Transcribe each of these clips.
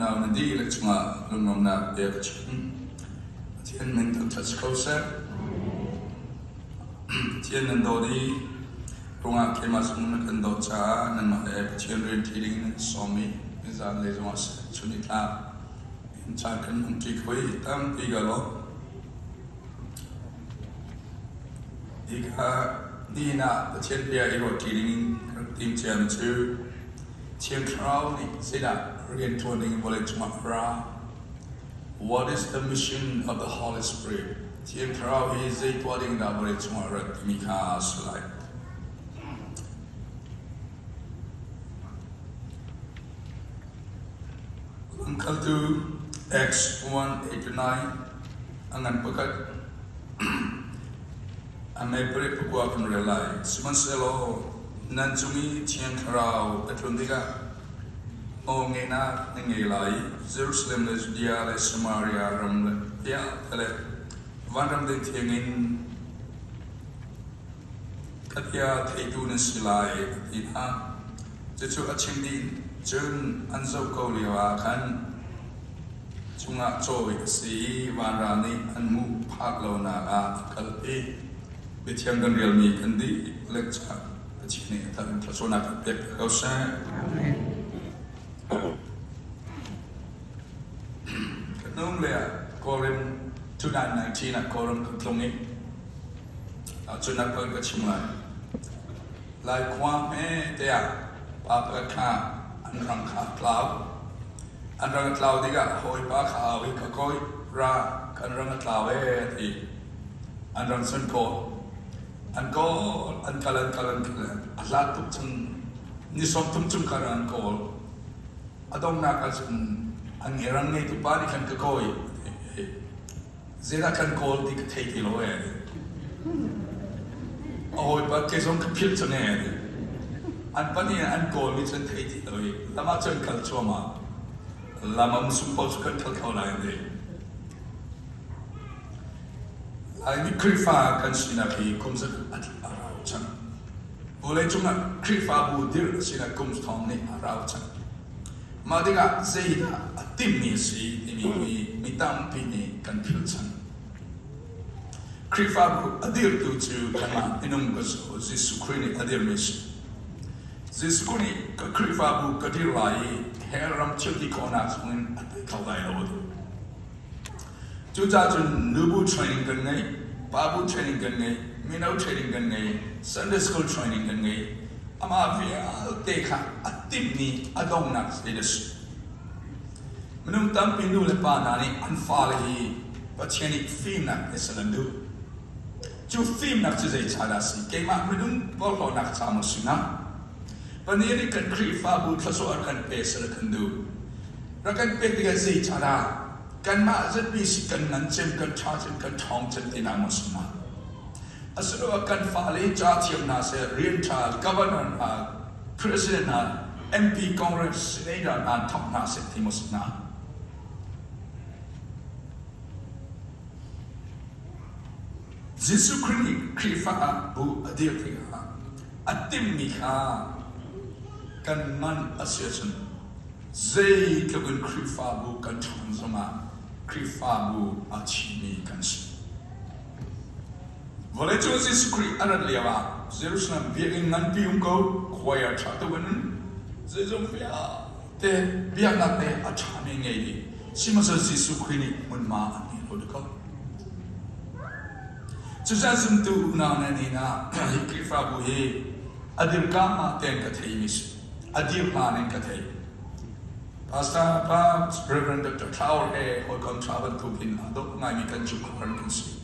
Unau na dihlak cungah lunglawmhnak bia ka chim. Pathian min thangṭhat si ko seh. Pathian nan dawt i rungah keimah zong na kan dawt caah nanmah he Pathian rian ṭi ding in nan sawm i nizaan lei zongah seh chun i tlak in caan kan hmangṭi kho i tampi ka lawm. Hika nihin ah Pathian bia i ruahṭi dingin ka rak tim ciami cu Thiang Thlarau nih zeidah rian ṭuan dingin vawleicung ah a ra? What is the mission of the Holy Spirit? Thiang Thlarau hi zei tuah ding dah vawleicung ah a rat timi kha a si lai. Lamkaltu Acts 1:8-9 a ngan pakhat a mei pakua kan rel lai. Sihmanhsehlaw nan cung i Thiang Thlarau a tlun tikah nawlngeihnak na ngei lai i Jerusalem le Judea le Samaria ram le vialte le vanram ding thiangin ka bia theitu nan si lai a ti hna. Cucu a chim dih cun an zoh ko lioah khan cungah cawi a si i vanral nih an hmuh phak lonak ah a kalpi. Biathiang kan relmi kan dihlak caah Pathian nih a thar in thluachuahnak kan pek ko seh. Amen. Kan nung le ah Kawlram 2019 ah Kawlram kan tlung i cunak kong ka chim lai. Lai khua hme te ah pa pakhat kha an rang kha a tlau. An rang a tlau tikah hawipa kha au i ka kawi ra kan rang a tlau ee a ti. An rang cun kawl. An kawl, an kal, an kal, an kal. A hlat tuk cun ni 30 cung kha an kawl. A donghnak ah cun an rang ngeitu pa nih khan ka kawi. Zeidah kan kawl ti ka thei ti lo ee. A hawipa ke zong ka philh cang ee. An pahnih in an kawlmi cu an thei ti lo i lam ah cun kal cuahmah. Lam am sung paoh cu kan kal kho lai an ti. Laimi Khrihfa kan sinak hi kum zakhat a rau cang. Vawleicung ah Khrihfabu dirh a sinak kum thong nih a rau cang. Mah tikah zeidah a timhmi a si timi hi mi tampi nih kan philh cang. Khrihfabu a dirtu cu kanmah minung kan si ko. Jesuh Khrih nih a dirmi a si. Jesuh Khrih nih ka Khrihfabu ka dir lai i hell ram thil ti khawhnak chungin a tei kho lai lo a ti. Cucaah cun nubu training kan ngei, pabu training kan ngei, mino training kan ngei, Sunday school training kan ngei. Amah vialte kha a timhmi a donghnak zei a si. Minung tampi nu le pa hna nih an fale hi Pathian nih fimnak he sal an duh. Cu fimnak cu zei ca dah a si? Keimah minung porhlawtnak ca maw si hnga? Pathian nih kan Khrihfabu thluachuah kan pe sal kan duh. Rak kan pek tikah zei ca dah kanmah ZBC kan ngan cem, kan ṭha cem, kan ṭhawng cem tinak maw si hnga? Asiloah kan fale ca thiam hna seh, rian ṭha, governor hna, president hna, MP, Congress, senator hna thawk hna seh ti maw si hnga? Jesuh Khrih nih Khrihfa ah bu a dir tikah a timhmi kha kan ngan a si ahcun zeitluk in Khrihfabu kan ṭhawn zongah Khrihfabu a chimmi kan si. Vawleicung Jesuh Khrih a rat lioah Jerusalem biakinn nganpi um ko, choir ṭha tuk in zeizong vialte biaknak le a ṭhami ngei dih. Sihmanhsehlaw Jesuh Khrih nih hmunhma an ngei lo dakaw. Cucaah zumtu unau na nih ah hi Khrihfabu hi a dirka tein ka theimi si. A dir hlan in ka thei. Pastor pa Reverend Dr. Thlau he hawikom ṭha bantukin aa dawh ngaimi kan chungkhar kan si.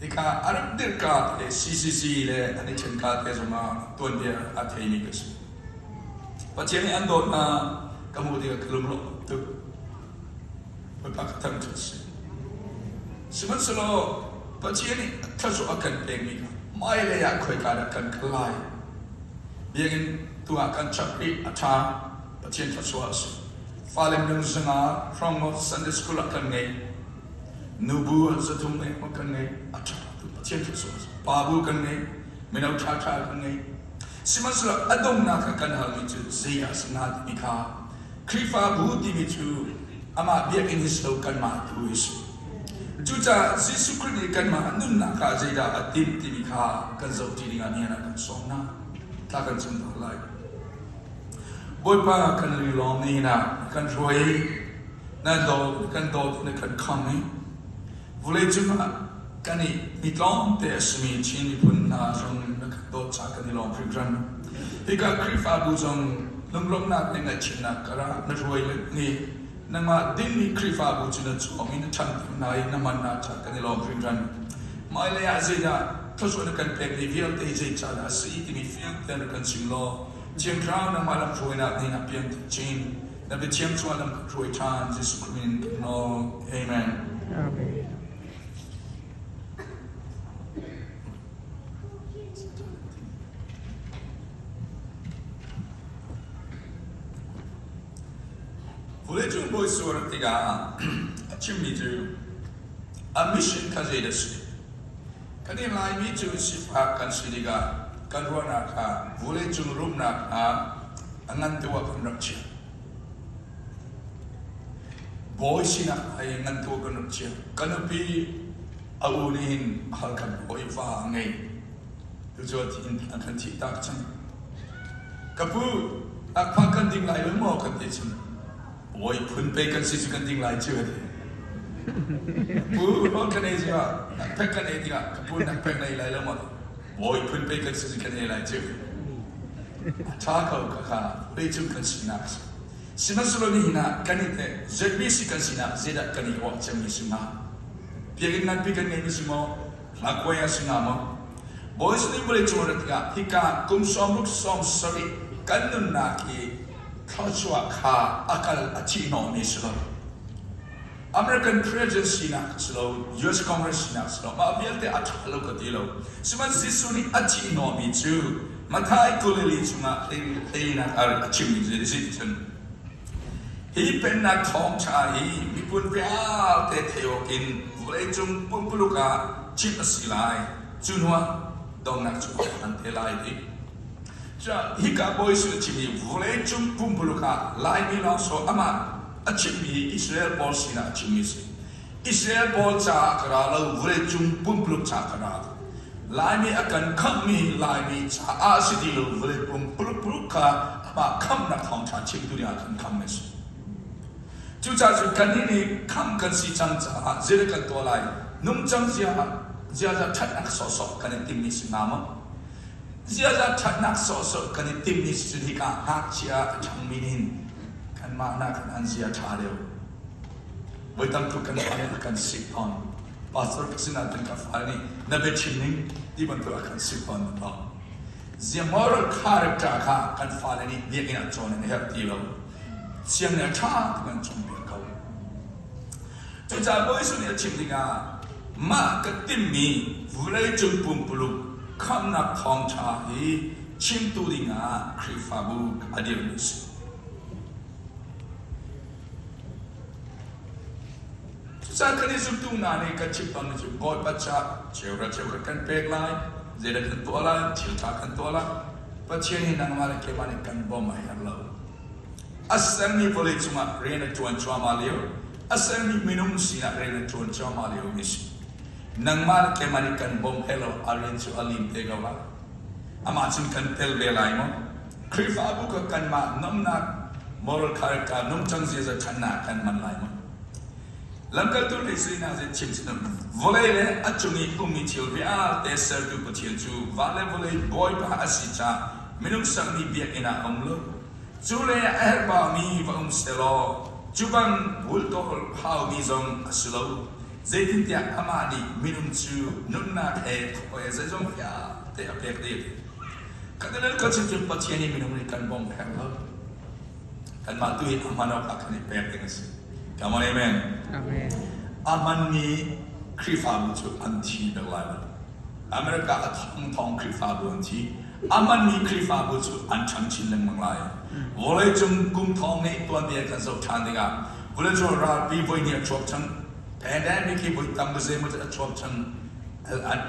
Hika a rak dirhka te CCC le an i ṭhenka te zongah tuanbia a theimi ka si. Pathian nih an dawtnak ka hmuh tikah ka lunglawm tuk. Bawipa ka thangṭhat si. Sihmanhsehlaw Pathian nih thluachuah a kan pekmi kha hmailei ah khoika dah kan kal lai? Biakinn tu ah kan chap i a ṭha. Pathian thluachuah a si. Fale minung zanga hrawng Sunday school ah kan ngei. Nubu 300 leng kan ngei. A ṭha tuk. Pathian thluachuah a si. Pa bu kan ngei. Mino ṭhaṭha kan ngei. Sihmanhsehlaw a donghnak ah kan halmi cu zei ah a si hnga timi kha. Khrihfabu timi cu amah biakinn hi si lo kanmah tu hi si. Cucaah Jesuh Khrih nih kanmah nunnak ah zeidah a timh timi kha kan zohṭi dingah nihin ah kan sawm hna. Thla kan cam hna lai. Bawipa kan lung nihin ah kan hruai i na dawt kan dawt na kan kham i vawleicung ah kan i mi tlawmte a simi Chin miphun hna zong na kan dawt caah kan i lawm hringhran. Hika Khrihfabu zong lunglawmhnak le ngaihchiatnak karah na hruai le ni nangmah dingmi Khrihfabu cu na chuang i na ṭhanter hna i na man ah kan i lawm hringhran. Hmailei ah zeidah thluachuah na kan pekmi vialte hi zeicahdah a si timi fiang tein rak kan chim law Thiang Thlarau nangmah lamhruainak nih a piang chin. Na biathiang cungah lam kan hruai ṭhan. Jesuh Khrih min in kan nawl. Amen. Amen. Vawleicung bawi suar tikah a chimmi cu a mission kha zei dah si? Kan i Laimi cu sifak kan si tikah kan ruahnak kha vawleicung rumnak ah a ngan deuh ah kan rak chiah. Bawi sinak ai ngan deuh ah kan rak chiah. Ka nupi a u nih hin Halkha bawi va a ngei. Tucu a kan thih tak cang. Ka pu, akphah kan ding lai lo maw kan ti cun bawi phun pei kan si cu kan ding lai cu a ti. Pu rawl kan ei zingah nakpek kan ei dingah ka pu nakpek na ei lai lo maw bawi phun pei kan si cu kan ei lai cu. A ṭha ko ka kha pei cu kan sinak a si. Sihmanhsehlaw nihin ah kan i teh ZBC kan sinah zeidah kan i ruah cemmi si hnga? Biakinn nganpi kan ngeimi si maw? Hlakuai a si hnga maw? Bawi nih vawleicung a rat tikah hika kum 60 70 kan nunnak hi thluachuah kha a kal a thihhnawhmi si lo. American president sinak si lo, US Congress sinak si lo, mah vialte a ṭha lo ka ti lo. Sihmanhsehlaw Jesuh nih a thihhnawhmi cu Matthai Galilee chungah hleinak a chimmi cu a si cun Hi Pennak thawngṭha hi miphun vialte theih awkin vawleicung pumpuluk ah chimh a si lai. Cu hnuah donghnak cu a phan te lai ti. Cuah hika Bawi Jesuh a chimmi vawleicung pumpuluk ah Laimi lawng sawh amah a chimmi hi Israel pawl sinah a chimmi a si. Israel pawl caah ka ra lo, vawleicung pumpuluk caah ka ra. Laimi a kan khamhmi Laimi caah a si ti lo vawlei pumpuluk kha amah khamhnak thawngṭha chimtu dingah kan khamh a si. Cucaah cun kannih nih khamh kan si cang caah zei kan tuah lai? Nungcang ziaza ṭhatnak sawhsawh kan i timmi si hnga maw? Ziaza ṭhatnak sawhsawh kan i timmi si cun hika ngakchia a ṭhangmi nih hin kanmah nakin an zia ṭha deuh. Voi tam tuk kan fa nih a kan sik tawn. Pastor ka sinah cun ka fale nih na biachim ning ti bantuk a kan sik tawn lo. Zia moral character kha kan fale nih biakinn ah cawn an herh ti lo. Siang nih a ṭha tuk an cawnpiak ko. Cucaah Bawi Jesuh nih a chim tikah mah ka timmi vawleicung pumpuluk khamhnak thawngṭha hi chimtu dingah Khrihfabu a dirmi a si. Cucaah kan i zumtu hna nih kan chim bang cu Bawipa caah cheuhra cheukhat kan pek lai, zeidah kan tuah lai, thil ṭha kan tuah lai. Pathian hi nangmah le keimah nih kan bawmh a herh lo. A sermi vawlei cungah rian a ṭuan cuahmah lio, a sermi minung sinah rian a ṭuan cuahmah lio mi si. Nangmah le keimah nih kan bawmh herh lo, a rian cu a lim te ko lai. Amah cun kan tel ve lai maw? Khrihfabu kha kanmah nomnak moral character nungcang ziaza ṭhatnak kan hman lai maw? Lamkaltu nih sinak in chim cun vawlei le a cung i ummi thil vialte sertu Pathian cu van le vawlei Bawipa a si caah minung sakmi biakinn ah a um lo. Cu le a herhbaumi va um sehlaw cu bang bultawl haumi zong a si lo. Zeitintiah amah nih minung cu nunnak he thaw he zeizong vialte a pek dih. Kan ka chim cu Pathian i minung nih kan bawmh herh lo. Kanmah tu hi a hman awk ah kan i pek ding a si. Come on, amen. Amen. A hmanmi Khrihfabu cu an thi bel lai lo. America a thongthong Khrihfabu an thi. A hmanmi Khrihfabu cu an ṭhang chin lengmang lai. Vawleicung kum thong nih tuanbia kan zoh ṭhan tikah vawleicung ralpi voi hnih a chuak cang. Pandemic hi voi tam zeimaw a chuak cang.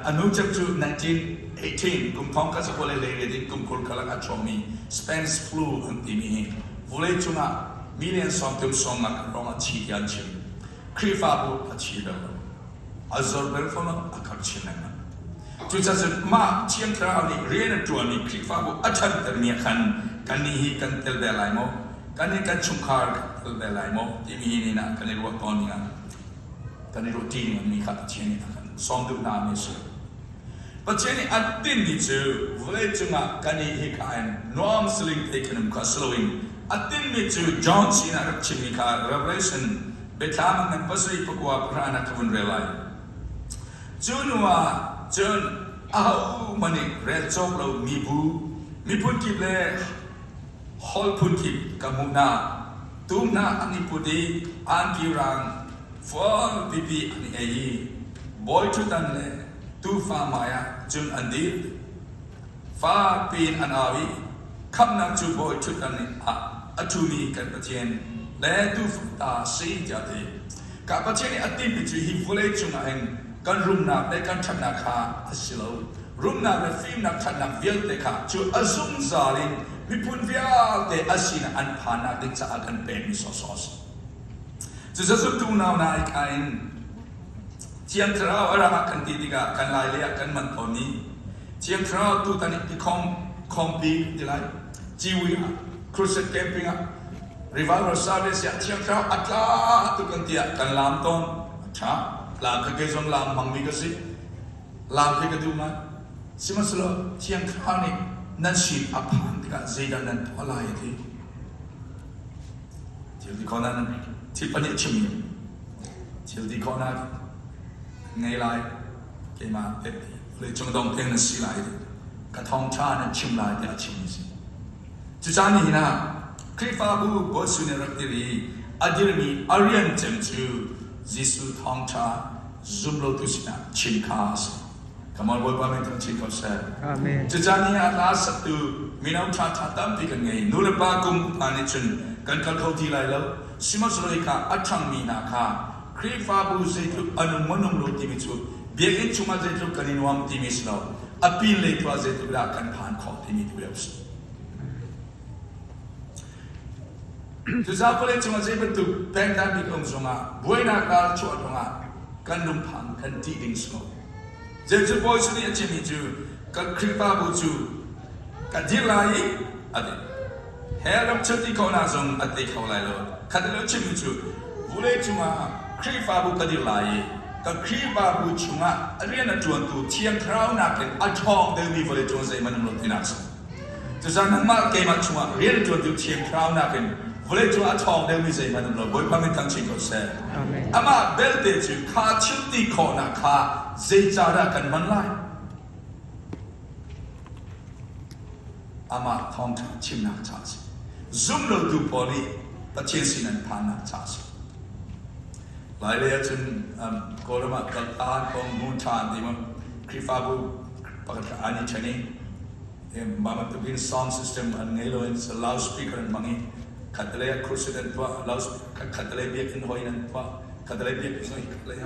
A nu cem cu 1918 kum thong khat sakua le lei riat in kum 20 karlak ah chuakmi Spanish flu an timi hi vawleicung ah. Million 30 sawmnga kan rong a thi tiah an chim. Khrihfabu a thi bal lo. A zor bal fawn lo, a karh chin lengmang. Cucaah mah Thiang Thlarau nih rian a ṭuanmi Khrihfabu a ṭhantermi ah khan kannih hi kan tel ve lai maw? Kannih kan chungkhar kan tel ve lai maw? timi hi ni ah kan i ruah tawn ding ah kan i ruah ṭi ding mi kha Pathian nih a kan sawm duh hna mi a si. Pathian nih an tinhmi cu vawleicung ah kan i hika in nuam saling te kan um kha si loin a tinhmi cu John sinah rak chimmi kha Revelation Biathlam ah ngan pasarih pakua pahra ah ka vun rel lai. Cu hnu ah cun ahohmanh nih rel cawk lo mibu, miphun kip le holh phun kip ka hmuh hna. Tum hna an i put i angki rang fual pipi an i ei i bawi ṭhutdan le tuufa hmaiah cun an dir. Fak piin an au i khamhnak cu bawi ṭhutdan ah a ṭhumi kan Pathian le tuufa ta a si tiah a ti. Ka Pathian nih a timhmi cu hi vawlei cungah hin kan rumnak le kan ṭhatnak kha a si lo. Rumnak le fimnak ṭhatnak vialte kha cu a zungzal in miphun vialte a sinah an phannak ding caah kan pekmi sawhsawh a si. Cucu zumtu unau hna i kha in Thiang Thlarau a rak kan ti tikah kan lai lei ah kan manh tawn i Thiang Thlarau tutan i khom khompi ti lai Ciwi ah crusade camping ah revival service ah Thiang Thlarau a tla tuk kan ti ah kan laam tawn. A ṭha. Laam kha kei zong laam hmangmi ka si. Laam khi ka duh ngai. Sihmanhsehlaw Thiang Thlarau nih nan sin a phan tikah zeidah nan tuah lai a ti. Thil ti khawhnak nan thil pahnih a chimmi thil ti khawhnak ngei lai keimah vawleicung dong tiang nan si lai ka thawngṭha nan chim lai tiah a chimmi a si. Cucaah nihin ah Khrihfabu Bawi nih rak dir i a dirmi a rian cem cu Jesuh thawngṭha zumlotu sinah chim kha a si. Come on, Bawipa min thang chin ko seh. Amen. Cucaah ni ah hla saktu mino ṭhaṭha tampi kan ngei. Nu le pa kum upa nih cun kan kal kho ti lai lo. Sihmanhsehlaw hika a ṭhangmi hna kha Khrihfabu zeitluk a nung maw nung lo timi cu biakinn chungah zeitluk kan i nuam timi si lo. A pinlei tu ah zeitluk dah kan phan khawh timi tu a si. Cucaah vawlei cungah zei bantuk pengtlang bik a um zongah buainak ral chuah ruangah kan lungphang kan ṭih ding si lo. Jesuh Bawi nih a chimmi cu kan Khrihfabu cu ka dir lai i a ti. Hell ram chunti khawhnak zong a tei kho lai lo. Khat lo chimmi cu vulei cungah Khrihfabu ka dir lai i ka Khrihfabu chungah rian a ṭuantu Thiang Thlarau nakin a ṭhawng deuhmi vawlei cung zeihmanh um lo tinak a si. Cucaah nangmah keimah chungah rian a ṭuantu Thiang Thlarau nakin vawlei cungah a ṭhawng deuhmi zeihmanh um lo. Bawipa min thang chin ko seh. Amen. Amah belte cu kha thil ti khawhnak kha zeicahdah kan hman lai? Amah thawngṭha chimnak ca a si. Zumlotu pawl nih Pathian sin an phannak ca a si. Lailei ahcun um, Kawlram ah kaltaan kong hmun ṭha an ti maw? Khrihfabu pakhat kha an i ṭhen i mah bantukin sound system an ngei lo in loudspeaker an hmang i khatlei ah crusade an tuah loudspeaker khatlei biakinn hoi in an tuah khatlei biakinn hoi khatlei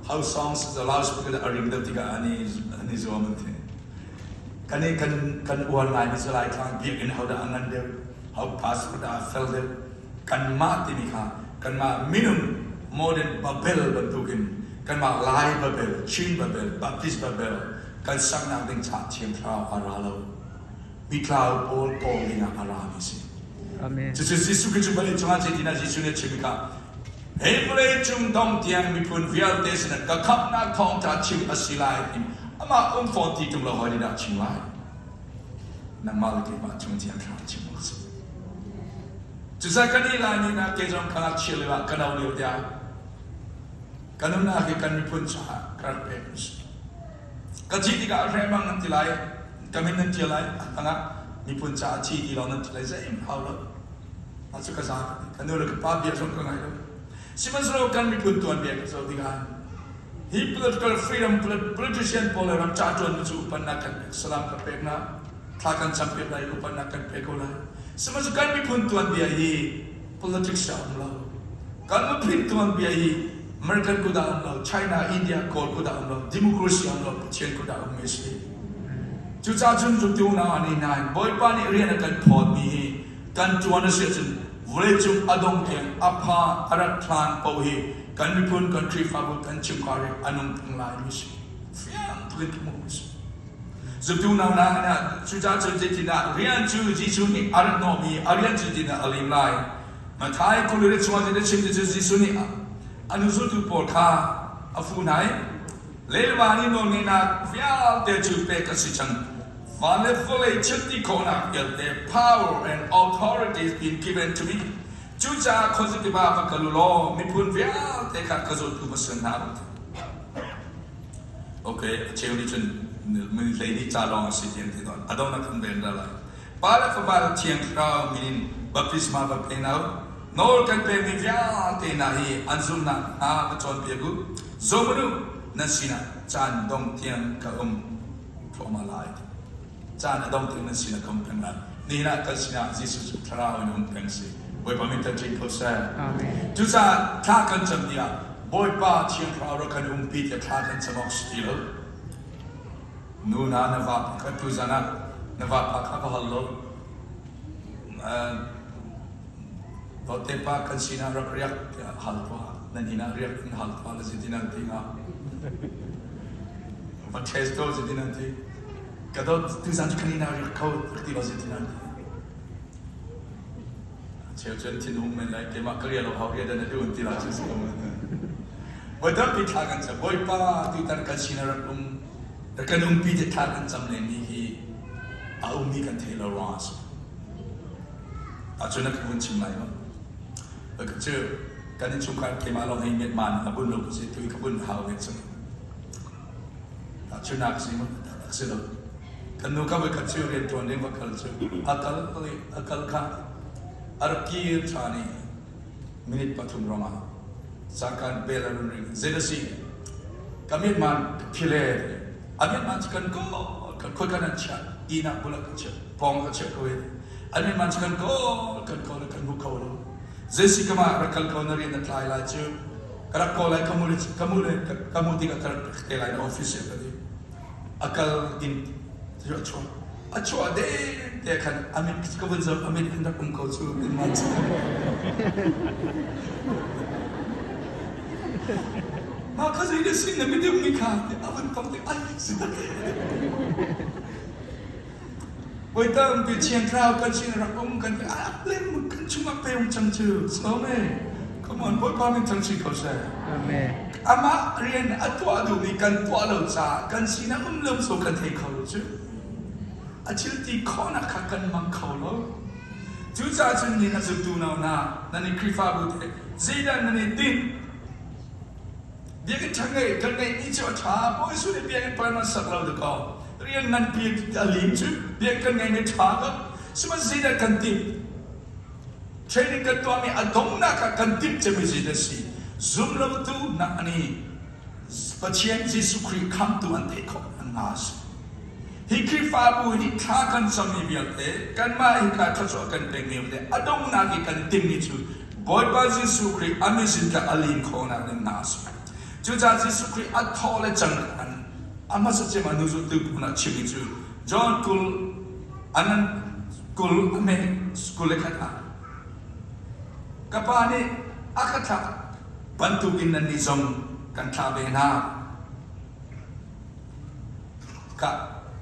house songs loudspeaker a ring deuh tikah an i an i zuam an ti kan i kan kan uar ngai mi cu Laitlang biakinn ho dah a ngan deuh ho pastor dah a fel deuh kanmah timi kha kanmah minung modern Babel bantukin kanmah Lai Babel Chin Babel Baptist Babel kan saknak ding caah Thiang Thlarau a ra lo. Mitlau pawl kawl dingah a rami si. Amen. Cucu Jesuh Khrih cu vawlei cungah zeitinah Jesuh nih a chim kha hei vawlei cung dong tiang miphun vialte sinah ka khamhnak thawngṭha chim a si lai ti amah um fawn ti ṭung lo hawi nih dah chim lai nangmah le keimah chung Thiang Thlarau chim awk a si. Cucaah kan i lai ni na ke zong ka ngakchia lio ah ka no lio tiang ka nunnak hi kan miphun caah ka rak pek a si. Ka thih tikah hremang nan ti lai, ka min nan ṭial lai, a tangah miphun caah thi ti lawng nan ti lai, zeihmanh hau lo. Mah cu ka za ka ti. Ka nu le ka pa bia zong ka ngai lo. Sihmanhsehlaw kan miphun tuanbia ka zoh tikah hi political freedom politician pawl le ram ca ṭuanmi cu upannak kan pek, salam kan pek hna, thla kan campiak lai i upannak kan pek ko lai. Sihmanhsehlaw kan miphun tuanbia hi politics a um lo. Kan miphun tuanbia hi American kut ah um lo, China, India, Kawl kut ah um lo, democracy um lo, Pathian kut ah ummi a si. Cucaah cun zumtu unau nih nain Bawipa nih rian a kan phawtmi hi kan ṭuan a si ahcun Vawleicung a dong tiang a pha a rat hlan paoh hi kan miphun kan Khrihfabu kan chungkhar hi a nung peng lai mi si. Fiang tuk in ka hmuh mi si. Zumtu nau na na cucaah cun zeitindah rian cu Jesuh nih a rat hnawhmi a rian cu zeitindah a lim lai? Matthai kul le chungah zeidah chim ti cu Jesuh nih a hnuzultu pawl kha a fuh hna i Lelva nih nawlngeihnak vialte cu pek a si cang. Van le vawlei thilti khawhnak vialte power and authority has been given to me. Cucaah khuazakip ah va kal u law miphun vialte kha ka zultu va si hna u. Okay, a cheu nih cun hlei nih ca lawng a si ti an ti tawn. A donghnak kan ven ra lai. Pa le Fapa le Thiang Thlarau min in baptisma va pe hna u. Nawl kan pekmi vialte hna hi an zulhnak hnga va cawnpiak u. Zum u, nan sinah caan dong tiang ka um thluahmah lai. Caan a dong tiang nan sinah ka um peng lai. Nihin ah kan sinah Jesuh cu Thlarau in um peng si. Bawipa min kan ṭing ko seh. Cucaah thla kan cam tiah Bawipa Thiang Thlarau rak kan umpi tiah thla kan cam awk si ti lo. Nu hna na vapa kha tuzan ah na vapa kha va hal law Dawtte pa kan sinah rak riak tiah hal tuah. Nan inn ah riak in hal tuah la zeitin an ti hnga? Va test ko zeitin an ti? Ka dawt tuzan cu kan inn ah riak kho rak ti law zeitin an ti? Cheu cun thinhung men lai keimah ka rial lo hau rian na duh ti la cu si ko. Voi tampi thla kan cam Bawipa tutan kan sin ah rak um kan umpi te thla kan cam len ni hi a ummi kan thei lo ruangah a si. Ahcun na kan vun chim lai ma? Ka cu kan innchungkhar keimah lawng hei metman a bun lo ka si tu ka bun hau ve cang. Tahchunhnak si ma? Tak si lo. Kan nu ka voi khat cu rian ṭuan ding va kal cu a kal a kal kha a rak kir ṭhan i minute pathum ruangah zakan bel a run ring. Zei na si? Ka mitman phile a mitman cu kan kawl kan khoi kan an chiah ihnak bul ah kan chiah pawng ka chiah ko i an mitman cu kan kawl kan kawl kan hmu kho lo. Zei si ka mah rak kal ko na rian na tlai lai cu ka rak kawl lai ka mu ka mu ka mu tikah ka rak te lai na office ka ti. A kal in a chuah. A chuah deng te khan a mit ka vun zoh a mit an rak um ko cu man cu. Mah kha zei na sin na mit mi kha a vun tong te ai si tak. Voi tampi Thiang Thlarau kan sin rak um kan ti a lem kan chungah pe um cang cu. So me. Come on, Bawipa min thang si ko seh. Amen. Amah rian a tuah duhmi kan tuah lo caah kan sinah um lo so kan thei kho lo cu. A thil ti khawhnak kha kan mang kho lo. Cucaah cun ni na zumtu nau hna, nan i Khrihfabu te zeidah nan i tinh? Biakinn ṭha ngei kan ngeihmi cu a ṭha. Bawi Jesuh nih biakinn pa nan sak lo dakaw. Rian nganpi a lim cu biakinn kan ngeihmi ṭha ko. Sihmanhsehlaw kan timh. Training kan tuahmi a donghnak ah kan timh cemi zeidah a si? Zum lotu nak nih Pathian Jesuh Khrih khamtu an theih khawh an hna a si. Hi Khrihfabu hi thla kan cammi vialte kanmah hika thluachuah kan pekmi vialte a donghnak i kan timhmi cu Bawipa Jesuh Khrih a mizin kha a lim khawhnak ding hna a si. Cucaah Jesuh Khrih a thawh le cang khan a hmasa cem a hnuzultu pawl a chimmi cu John 20 anan 20 a hme 21 ah ka pa nih a ka thlah bantukin nannih zong kan thlah ve hna. Ka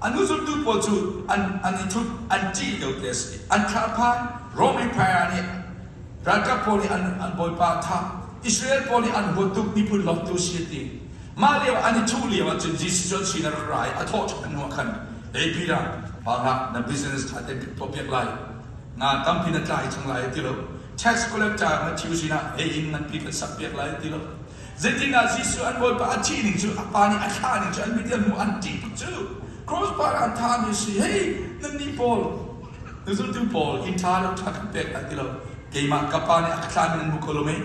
a hnuzultu pawl cu an an i ṭhut, an ṭih lio te a si. An thlahphan Rom Empire nih ralkap pawl nih an an bawipa a thah. Israel pawl nih an huat tuk miphun lawngtu si a ti. Mah lio an i ṭhuh lio ahcun Jesuh cu an sin a rak ra i a thawh ṭhan hnu ah khan, Hey Peter, pa hlah, na business ṭha tein kan tuahpiak lai. Nga tampi na tlai cang lai a ti lo. Tax collector Matthew sinah hey inn nganpi kan sakpiak lai a ti lo. Zeitindah Jesuh an Bawipa a thih ning cu a pa nih a thlah ning cu an mit an hmuh an ṭih tuk cu cross par an thahmi a si. Hey nannih pawl na zultu pawl inn ṭha lo ṭha kan pek lai ti lo keimah ka pa nih a ka thlahmi nan hmu ko lo mei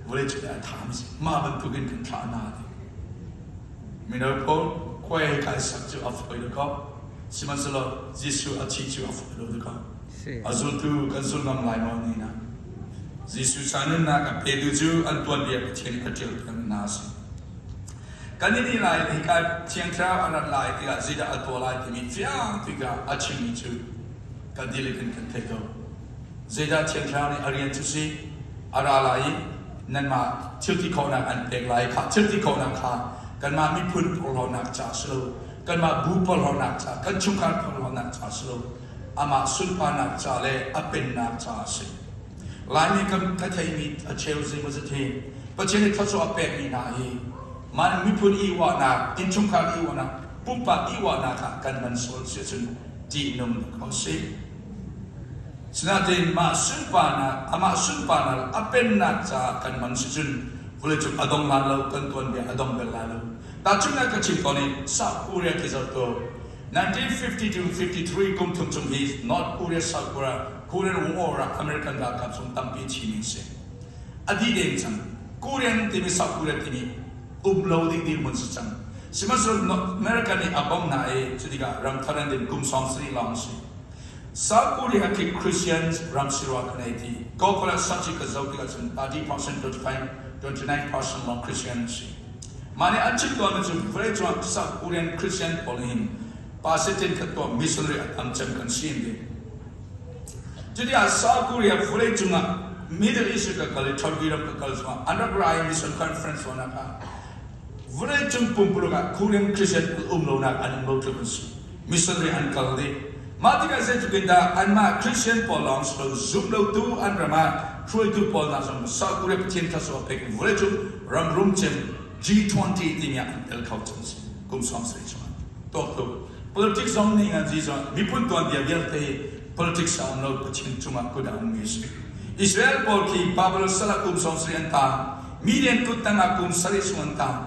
vawlei cung i a thahmi si mah bantukin kan thlah hna ti mino pawl khuai kai sak cu a fawi lo ko sihmanhsehlaw Jesuh a thih cu a fawi lo dakaw A zultu kan zul ngam lai maw ni na? Jesuh sa nunnak a petu cu an tuanbia Pathian nih a ṭial peng hna a si. Kan i ni lai hika Thiang Thlarau a rat lai tikah zeidah a tuah lai timi fiang tikah a chimmi cu kan dihlak in kan thei ko. Zeidah Thiang Thlarau nih a rian cu si? A ra lai i nanmah thilti khawhnak an pek lai. Kha thilti khawhnak kha kanmah miphun porhlawtnak ca si lo, kanmah bu porhlawtnak ca, kan chungkhar porhlawtnak ca si lo, amah sunparnak ca le a pennak ca a si. Laimi kan ka theimi a cheu zeimawzat hi Pathian nih thluachuah a pekmi hna hi mah miphun i uahnak, innchungkhar i uahnak, pumpak i uahnak ah kan hman sual si ahcun ṭihnung ko si. Sinain mah sunparnak, amah sunparnak a pennak caah kan hman si cun vawleicung a dong lan lo, kan tuanbia a dong bel lai lo. Tahchunhnak ka chim tawn i South Korea khi zoh tu 1952-53 kum thum chung hi North Korea South Korea Korean War ah American ralkap chung tampi thimi an si. A dih deng cang. Korean timi South Korea timi um lo ding dirhmun si cang. Sihmanhsehlaw America nih a bawmh hna i cutikah ram thar an din kum 70 lawng a si. South Korea khi Christians ram si rua kan ei ti. Kokola saci ka zoh tikah cun 30% 25 29% lawng Christian an si. Mah nih an chim tawnmi cu vawleicung ah South Korean Christian pawl nih hin percentage khat tuah missionary a tam cem kan si an ti. Cutikah South Korea vawleicung ah Middle East ka kal i Turkey ram ka kal zongah an rak ra i mission conference tuahnak ah vawleicung pumpuluk ah Korean Christian pawl um lonak an um lo tluk an si. Missionary an kal dih. Mah tikah zeitluk in dah anmah Christian pawl lawng si lo zum lotu an ram ah hruaitu pawl hna zong South Korea Pathian thluachuah pek in vawleicung ram rum cem G20 timi ah an tel kho cang si kum 70 chungah. Tuak tuk. Politics zong nih ngan zi zong miphun tuanbia vialte hi politics a um lo Pathian cungah kut a ummi a si. Israel pawl khi Babylon sal ah kum 70 an taang. Median kut tangah kum sarih chung an taang.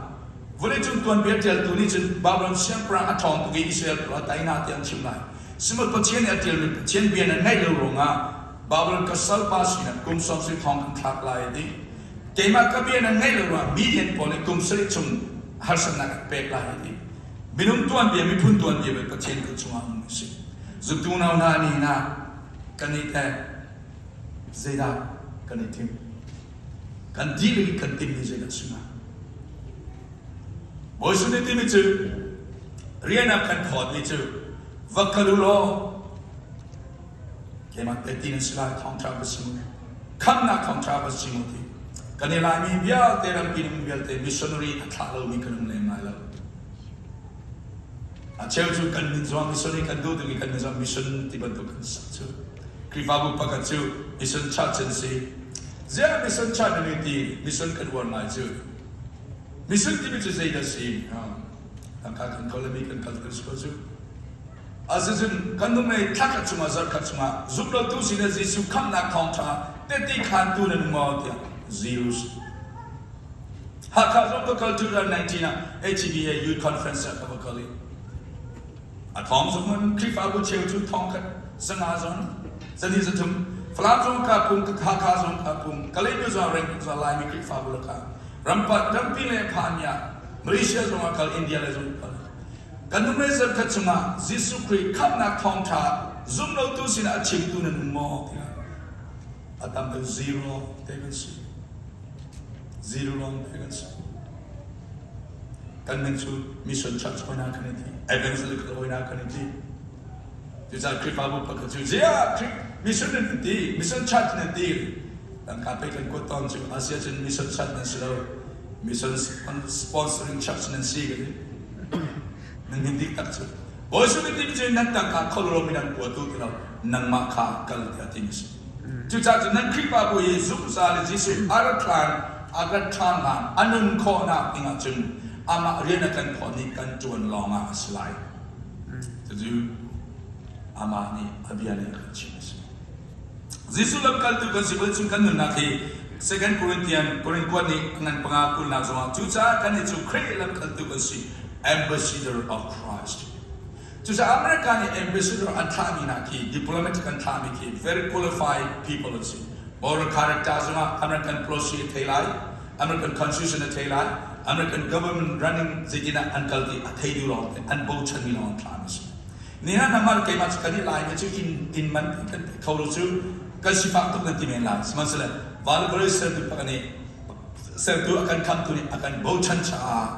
Vawleicung tuanbia ṭialtu nih cun Babylon siangpahrang a ṭhawng tuk i Israel pawl a tei hna tiah an chim lai. Sihmanhsehlaw Pathian nih a ṭialmi Pathian bia nan ngaih lo ruangah Babylon ka salpa sinah kum 70 thong kan thlak lai a ti. Keimah ka bia nan ngaih lo ruangah Median pawl nih kum sarih chung harsatnak an pek lai a ti. Minung tuanbia, miphun tuanbia bel Pathian kut chungah um a si. Zumtu nau hna nih na kan i teh zeidah kan i thim? Kan dihlak in kan timmi zeidah a si hnga? Bawi Jesuh nih timi cu rian ah kan phawtmi cu va kal u law keimah tehte nan si lai thawngṭha va chim u khamhnak thawngṭha va chim u ti kan i Laimi vialte rampi nung vialte missionary a thlah lomi kan um lem lai lo. A cheu cu kan min zong missionary kan duh tuk i kan min zong mission ti bantuk kan sak cu. Khrihfabu pakhat cu mission church an si. Ziah mission church nan ti mission kan uar ngai cu. Mission timi cu zeidah si? Tangka kan kawl mi kan kal kan si ko cu. Asicun kan nung thla khat chungah zarh khat chungah zumlotu sin ah Jesuh khamhnak thawngṭha tehte khaantu nan um maw tiah zero si. Hakha zong ka kal 2019 ah HBA Youth Conference ah ka va kal i a thawng zong in Khrihfabu cheu cu thong khat 500 zong zani 300 Falam zong ka pum Hakha zong ka pum Kalaymyo zong reng zong Laimi Khrihfabu lakah rampat rampi le phan ah Malaysia zong ah kal India le zong kal Kan nung le zarkhat chungah Jesuh Khrih khamhnak thawngṭha zumlotu sinah a chimtu nan um maw tiah a tam deuh zero te kan si. Zero lawng te kan si. Kan min cu mission church hoi hna kan i ti, evangelical hoi hna kan i ti. Cucaah Khrihfabu pakhat cu ziah mission nan ti, mission church nan ti. Tangka pei kan kuat tawn cu Asia cun mission church nan si lo. Mission sponsoring church nan si ka ti. Nan min dik tak cu. Bawi Jesuh nih ti cu nan tangka kholo mi nan kuatu ti lo nangmah kha kal tiah ti mi si. Cucaah cun nan Khrihfabu hi zungzal i Jesuh a rat hlan a rat ṭhan hlan a nun khawhnak ding ahcun amah rian a kan khawh nih kan ṭuan lawngah a si lai. Cucu amah nih a bia nih a kan chimh a si. Jesuh lamkaltu kan si cun kan nunnak hi Second Corinthian Korin kuat nih a ngan panga kulnak zongah cucaah kannih cu Khrih lamkaltu kan si ambassador of Christ. Cucaah America nih ambassador an thlahmi hna khi diplomatic an thlahmi khi very qualified people an si. Moral character zongah American policy a thei lai, American constitution a thei lai, American government running zeitinah an kal ti a thei duh lawng te an bochanmi lawng an thlahmi si. Ni ah nangmah le keimah cu kan i Laimi cu inn inn man kan pe kho lo cu kan sifak tuk nan ti men lai. Sihmanhsehlaw van sertu pakhat nih sertu a kan khamtu nih a kan bochan caah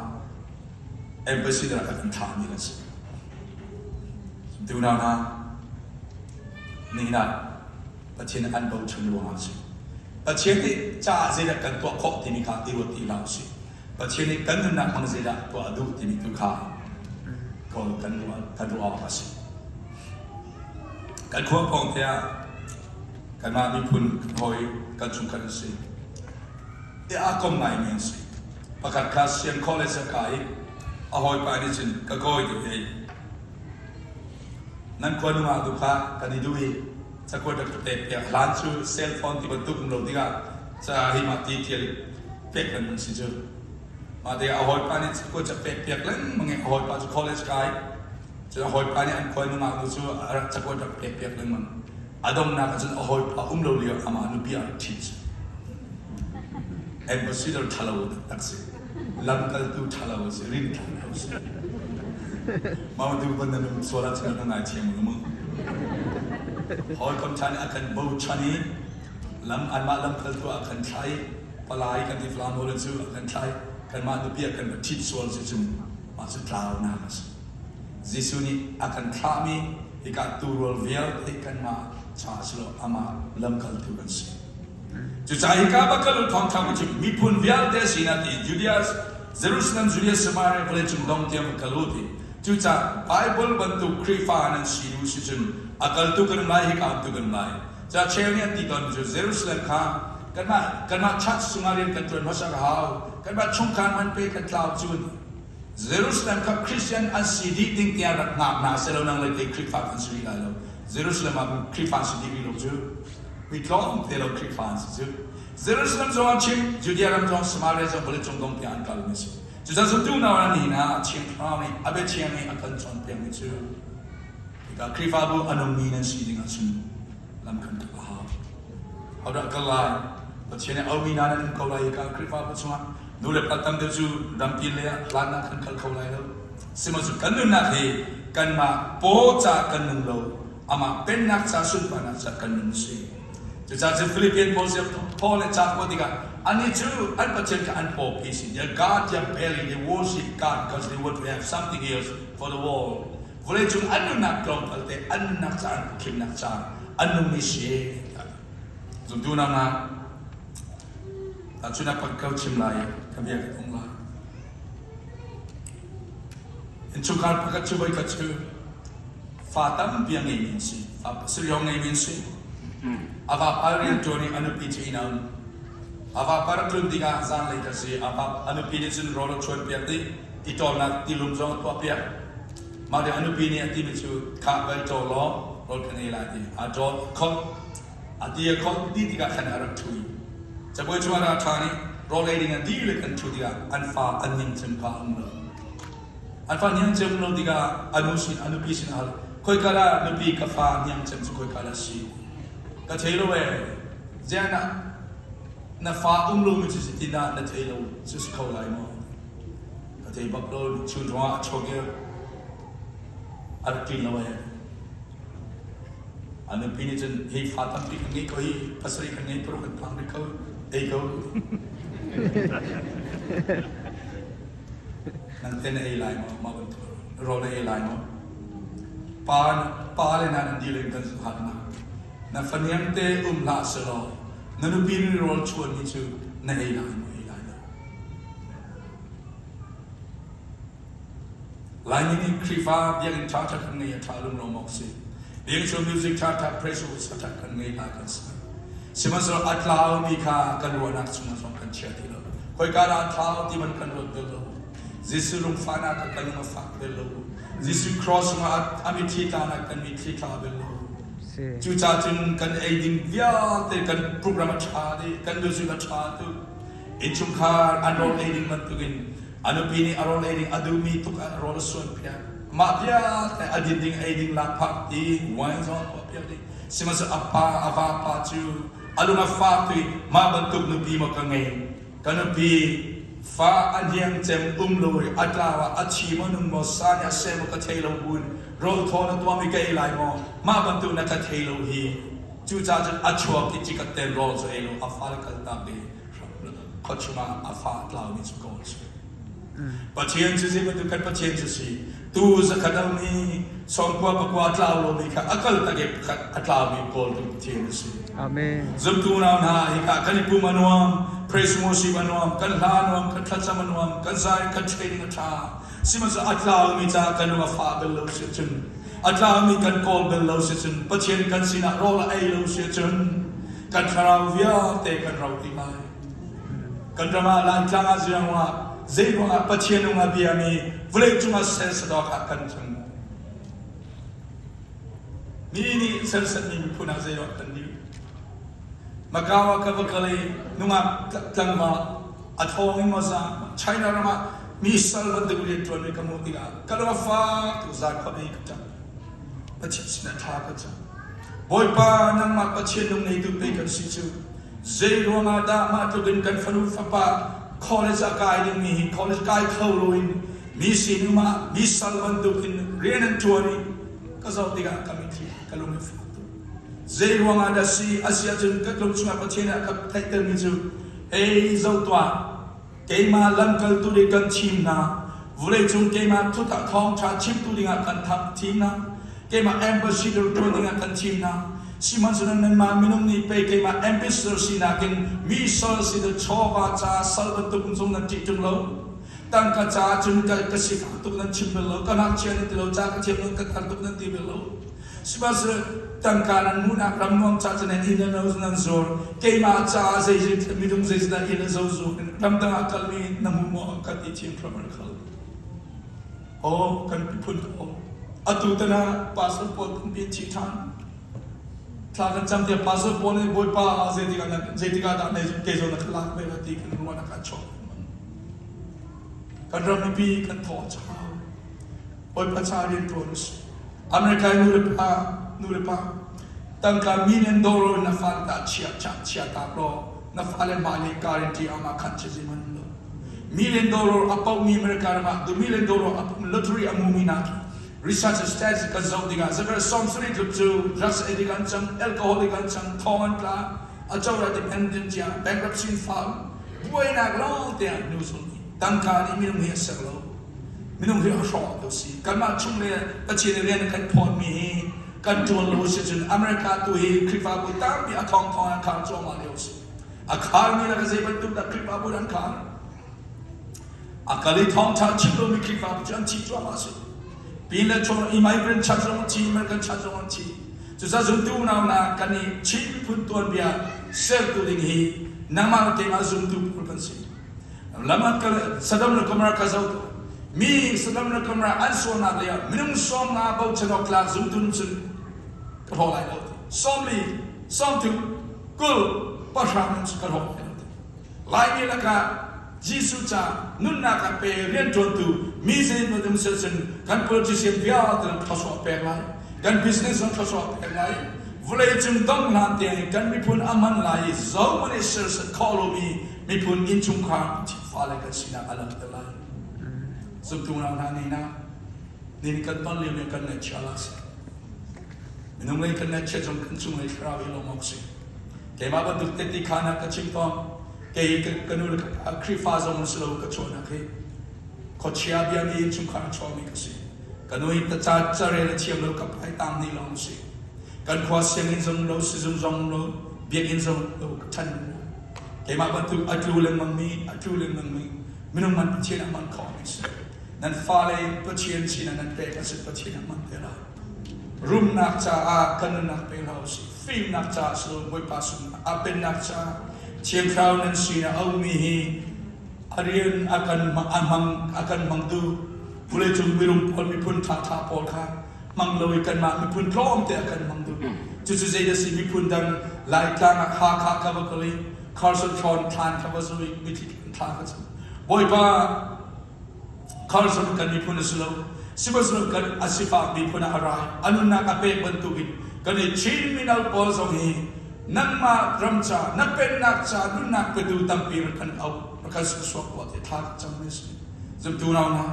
ambassador a kan thlahmi kan si. Unau hna, nihin ah. Pathian an bochan ruangah a si. Pathian nih caah zeidah kan tuah khawh timi kha i ruat ti hlah usih. Pathian nih kan nunnak hmang zeidah tuah a duh timi tu kha kawl kan ruah kan ruah awk a si. Kan khua pawng te ah kanmah miphun hawi kan chungkhat an si. I aa kom ngaimi an si. Pakhat kha Siang College a kai i a hawipa nih cun ka kawi te hei nan khua nungak tu kha kan i duh i cakuat rak ka pek piak hlan cu cell phone ti bantuk um lo tikah ca hi mah ti tial pek lengmang si cu mah tikah a hawipa nih cakuat ca pek piak lengmang i a hawipa cu college kai cun a hawipa nih an khua nungak tu cu a rak cakuat rak pek piak lengmang a donghnak ah cun a hawipa um lo lio amah nupi ah ṭhit cu ambassador ṭhalo taktak si lamkaltu ṭhalo si rin ṭhalo si mah tu ban nan um sual ahcun na ngaithiam u mu hawikom ṭha nih a kan bochan i lam anmah lamkaltu ah kan thlai palai kan ti falam hol cu a kan thlai kanmah nupi ah kan va ṭhit sual si cu mah cu tlaunak a si Jesuh nih a kan thlahmi hika turual vialte kanmah cha si lo amah lamkaltu kan si. Cucaah hika bakal thawngṭha ku chim miphun vialte sinah ti Judea Jerusalem Judea Samaria vawleicung dong tiang va kal u ti. Cucaah Bible bantuk Khrihfa nan si duh si cun a kaltu kan um lai hika umtu kan um lai. Ca cheu nih an ti tawn cu Jerusalem kha kanmah kanmah church chungah rian kan ṭuan hmasa ka hau. Kanmah chungkhar man pe kan tlau cu Jerusalem kha Christian an si dih ding tiang rak hngak hna selaw nang le kei Khrihfa kan si rih lai lo. Jerusalem ah Khrihfa an si dih rih lo cu. Mi tlawm te lo Khrihfa an si cu. Jerusalem zong an chim, Judea ram zong, Samaria zong vawleicung dong tiang an kalmi a si. Cucaah zumtu hna nih nihin ah Thiang Thlarau nih a biathiang nih a kan cawnpiakmi cu hika Khrihfabu a nungmi nan si ding ahcun lam kan kal a hau. Hodah kal lai? Pathian nih aumi hna nan um ko lai hika Khrihfabu chungah nu le pa tam deuh cu rampi lei ah hlannak kan kal kho lai lo. Sihmanhsehlaw kan nunnak hi kanmah paw ca kan nung lo, amah pennak ca sunparnak ca kan nun si. Cucaah cun Philippian pawl Paul le ca kuat tikah annih cu an Pathian kha an pawpi si. Their God, their belly, they worship God because they want to have something else for the world. Vawleicung an nunnak tlawmpal te an nunnak ca an pawkhimnak ca an nungmi si. Zumtu na nga Tahchun ah ko chim lai ka bia ka tung lai. Innchungkhar pakhat cu voikhat cu fa tampi a ngeimi an si. Fa pasarih hrawng ngeimi an si. A vapa rian ṭuan i a nupi cu inn a um. A vapa rak tlun tikah zanlei ka si. A va a nupi nih cun rawl a chuanpiak dih. Ti ṭawlnak tilum zong a tuahpiak. Mah lio a nupi nih a timi cu khah vai ṭawl law rawl kan ei lai ti. A ṭawl a khawlh. A ti a khawlh dih tikah khan a rak ṭhu i cabuai cungah rak ṭha nih rawl ei ding ah dihlak an ṭhu tikah an fa an ning cem kha a um lo. An fa hniang cem lo tikah a nu sin a nupi sin a hal khoika dah nupi ka fa hniang cem cu khoika dah si ka thei lo ee ziah na na fa um lomi cu si dah na thei lo cu si kho lai maw ka thei bak lo chun ruangah a chok i a rak ṭin lo ee A nupi nih cun hi fa tampi kan ngei ko hi pasarih kan ngei paruk kan phang rih ko ei ko. Nang te na ei lai maw mah bantuk rawl na ei lai maw? Pa pa le na nan dil in kan hat na. Na faniang te um hlah selaw na nupi nih rawl chuan mi cu na ei lai maw ei lai lo. Laimi nih Khrihfa biakinn ṭhaṭha kan ngei a ṭha rumro awk si. Biakinn chung music ṭhaṭha praise worship ṭhaṭha kan ngei hna kan si. Sihmanhsehlaw a tlaumi kha kan ruahnak chungah zong kan chia ti lo. Khoika dah a tlau ti man kan ruat bel lo. Jesuh lungfahnak ah kan lung a fak bel lo. Jesuh cross cungah a mitthli tlanak kan mitthli tla bel lo. Cucaah cun kan ei ding vialte kan program a ṭha dih, kan music a ṭha tuk. Innchungkhar an rawl ei ding bantukin A nupi nih a rawl ei ding a duhmi tuk ah rawl a suanpiak. Mah vialte a din ding ei ding lakphak ti wine zong a tuahpiak dih. Sihmanhsehlaw a pa a vapa cu a lung a fak tu i mah bantuk nupi maw ka ngei. Ka nupi fa a hniang cem um lo i a tlau ah a thi maw nung maw sa nih a seh maw ka thei lo buin rawl thaw na tuahmi ka ei lai maw mah bantuk na ka thei lo hi. Cucaah cun a chuak i cikhat ten rawl cu ei lo a fale kaltak i khua chungah a fa a tlaumi cu kawl a si. Pathian cu zei bantuk kan Pathian cu si tu zakhat mi sawmkua pakua a tlau lomi kha a kal tak i pakhat a tlaumi kawl tu Pathian a si. Amen. Zumtu unau hna, hika kan i pum a nuam, praise worship a nuam, kan hla a nuam, kan thlacam a nuam, kan zai, kan training a ṭha. Sihmanhsehlaw a tlaumi caah kan lung a fah bel lo si cun, a tlaumi kan kawl bel lo si cun, Pathian kan sinah rawl a ei lo si cun, kan thlarau vialte kan ro ti lai. Kan ram ah Laitlang ah ziang ah zei ruangah Pathian nung a biami vawleicung ah sersadawk ah kan cang. Mi nih serhsatmi miphun ah zeiruang kan dir? Macau ah ka va kal i nungak tlangval a thawng in maw za China ram ah mi sal bantuk rian ṭuanmi ka hmuh tikah ka lung a fak tuk zan khua ka ṭap. Pathian sinah thla ka cam. Bawipa nangmah Pathian nung ngeitu pei kan si cu. Zei ruangah dah mah tluk in kan fanu fapa college ah kai dingmi hi college kai kho loin mi sinum ah mi sal bantukin rian an ṭuan i ka zoh tikah ka mitthli ka lung i fak tuk. Zei ruangah dah si a si ahcun ka lung chungah Pathian ah ka theihtermi cu hei zoh tuah keimah lamkaltu nih kan thim hna vawleicung keimah thutak thawngṭha chimtu dingah kan thim hna keimah ambassador ṭuan dingah kan thim hna sihmanhsehlaw nanmah minung nih pei keimah ambassador sinak in mi sal si chawva ca sal bantuk zong nan ṭih ṭung lo Tangka caah cun ka sifak tuk nan chim bal lo, ka ngakchia nan ti lo, ca ka thiam lo, ka tar tuk nan ti bal lo. Sihmanhsehlaw tangka nan hmuhnak ram nuam ca cu nan inn le lo nan zuar. Keimah caah zeizit minung zeizit dah inn le zo zuar in ramdang ah kalmi na hmu maw ka ti thiam hram an khal. Aw kan miphun aw atu tan ah pastor pawl tampi an thi ṭhan. Thla kan cam tiah pastor pawl nih Bawipa zeitik ah dah kei zawn na ka lak ve la ti kan ruahnak ah chuak. Kan ram mipi kan thaw a chau. Bawipa ca rianṭuan u sih. America nu le pa nu le pa tangka million dollar na fale ta chia cha chia ta law na fale hmailei guarantee ama khan che man lo. Million dollar a paumi America ram ah du million dollar a lottery a mumi na research stats kan zoh tikah zakar 70 tluk cu drugs addict an cang alcoholic an cang thong an tla a cora dependent cia bankruptcy file buainak lawng te ah nu zong nih tangka nih minung hi a ser lo minung hi a hrawh tu si kanmah chung le Pathian rian kan phawtmi hi kan ṭuan lo si cun America tu hi Khrihfabu tampi a thong thong an khar cuahmah lio si a kharmi le zei bantuk dah Khrihfabu an khar a kal i thawngṭha chim lomi Khrihfabu cu an thi cuahmah si pin le chung immigrant chan zong an thi American chan zong an thi Cucaah zumtu unau hna kan i Chin miphun tuanbia sertu ding hi nangmah le keimah zumtu pawl kan si. Lam an kal Sodom le Gomorrah kha zoh tuah. Mi Sodom le Gomorrah an sualnak lei ah minung 50 bochan awk tlak zumtu nun cun ka hlawh lai lo ti. 40, 30, 20, 10 nun cu ka hlawh lai lo ti. Laimi lakah Jesuh ca nunnak a pe rianṭuantu mi zeimaw um seh cun kan politician vialte nan thluachuah pek lai. Kan business zong thluachuah pek lai. Vawleicung dong hlan tiang kan miphun a man lai i zohmanh i sersiam khawh lomi miphun innchungkhar fale kan sinak a langhter lai. Zumtu unau hna nih na nin kan ton lio kan ngaihchia la si. Minung lei kan ngaihchiat zong kan cung lei thlarau i lawm awk si. Keimah bantuk tehte khanak ka chim tawn. Kei ka nu le ka pa Khrihfa zong an si lo ka chuahnak hi khuachia biami innchungkhar a chuakmi ka si. Ka nu hi taca carel a thiam lo ka pai tang ni lawng si. Kan khua sianginn zong lo sizung zong lo biakinn zong lo ka ṭhan lo. Keimah bantuk a tlu lengmangmi a tlu lengmangmi minung man Pathian a man khawhmi si. Nan fale Pathian sinah nan pek a si Pathian a man te lai. Rumnak caah kan nunnak pe hlah usih. Fimnak caah si lo Bawipa sungah a pennak caah Thiang Thlarau nan sinah a ummi hi a rian a kan a hmang a kan hmangtu vawleicung mirum pawl miphun ṭhaṭha pawl kha hmang lo i kanmah miphun tlawmte a kan hmang duh. Cucu zei dah si miphun dang Laitlang ah Hakha ka va kal i Carson Thrawn thlan kha va zu i mithi thla ka cam. Bawipa Carson kan miphun a si lo. Sihmanhsehlaw kan a sifak miphun ah a rai. A nunnak a pek bantukin kan i Chin mino pawl zong hi nangmah ram ca, na pennak ca nunnak petu tampi rak kan auh, rak kan suak tuah te thla kan cam mi a si. Zumtu nau hna,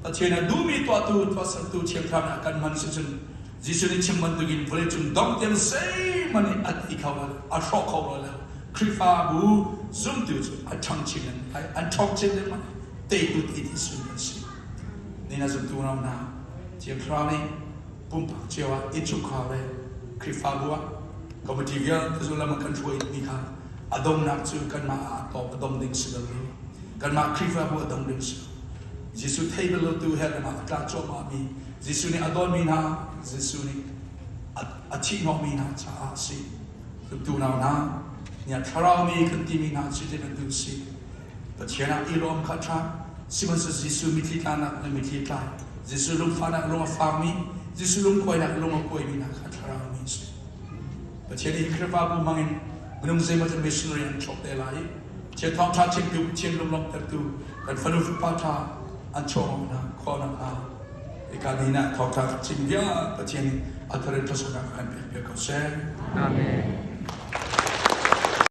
Pathian a duhmi tuahtu, tuahsertu Thiang Thlarau nih a kan hman si cun Jesuh nih chim bantukin vawleicung dong tiang zeihmanh nih a ti kho lai lo, a hrawk kho lai lo. Khrihfabu zumtu cu a ṭhang chin lengmang lai, an ṭhawng chin lengmang lai. Teitu ti ti sun kan si. Ni na zumtu unau hna, Thiang Thlarau nih pumpak cio ah innchungkhar le Khrihfabu ah Committee vialte cu lam kan hruai mi kha a dongnak cu kanmah ah a tawp a dong ding si lo i kanmah Khrihfabu a dong ding si lo. Jesuh thei bal lotu hell ram ah a tla cuahmah mi Jesuh nih a dawtmi hna Jesuh nih a thihhnawhmi hna caah a si. Zumtu nau hna, nia thlarau mi kan timi hna cu ti bantuk si. Pathian ah i lawm kha ṭha. Sihmanhsehlaw Jesuh mitthli tlanak le mitthli tlai, Jesuh lungfahnak lung a fakmi, Jesuh lungkuainak lung a kuaimi hna kha thlarau mi si. Pathian nih Khrihfabu hmangin minung zeimawzat missionary an chuak te lai i Pathian thawngṭha chimtu, Pathian lunglawmhtertu kan fanu fapa ṭha an chuah hna khawh nakhnga hika ni ah thawngṭha chim vial Pathian nih a thar in thluachuahnak kan pek piak ko seh. Amen.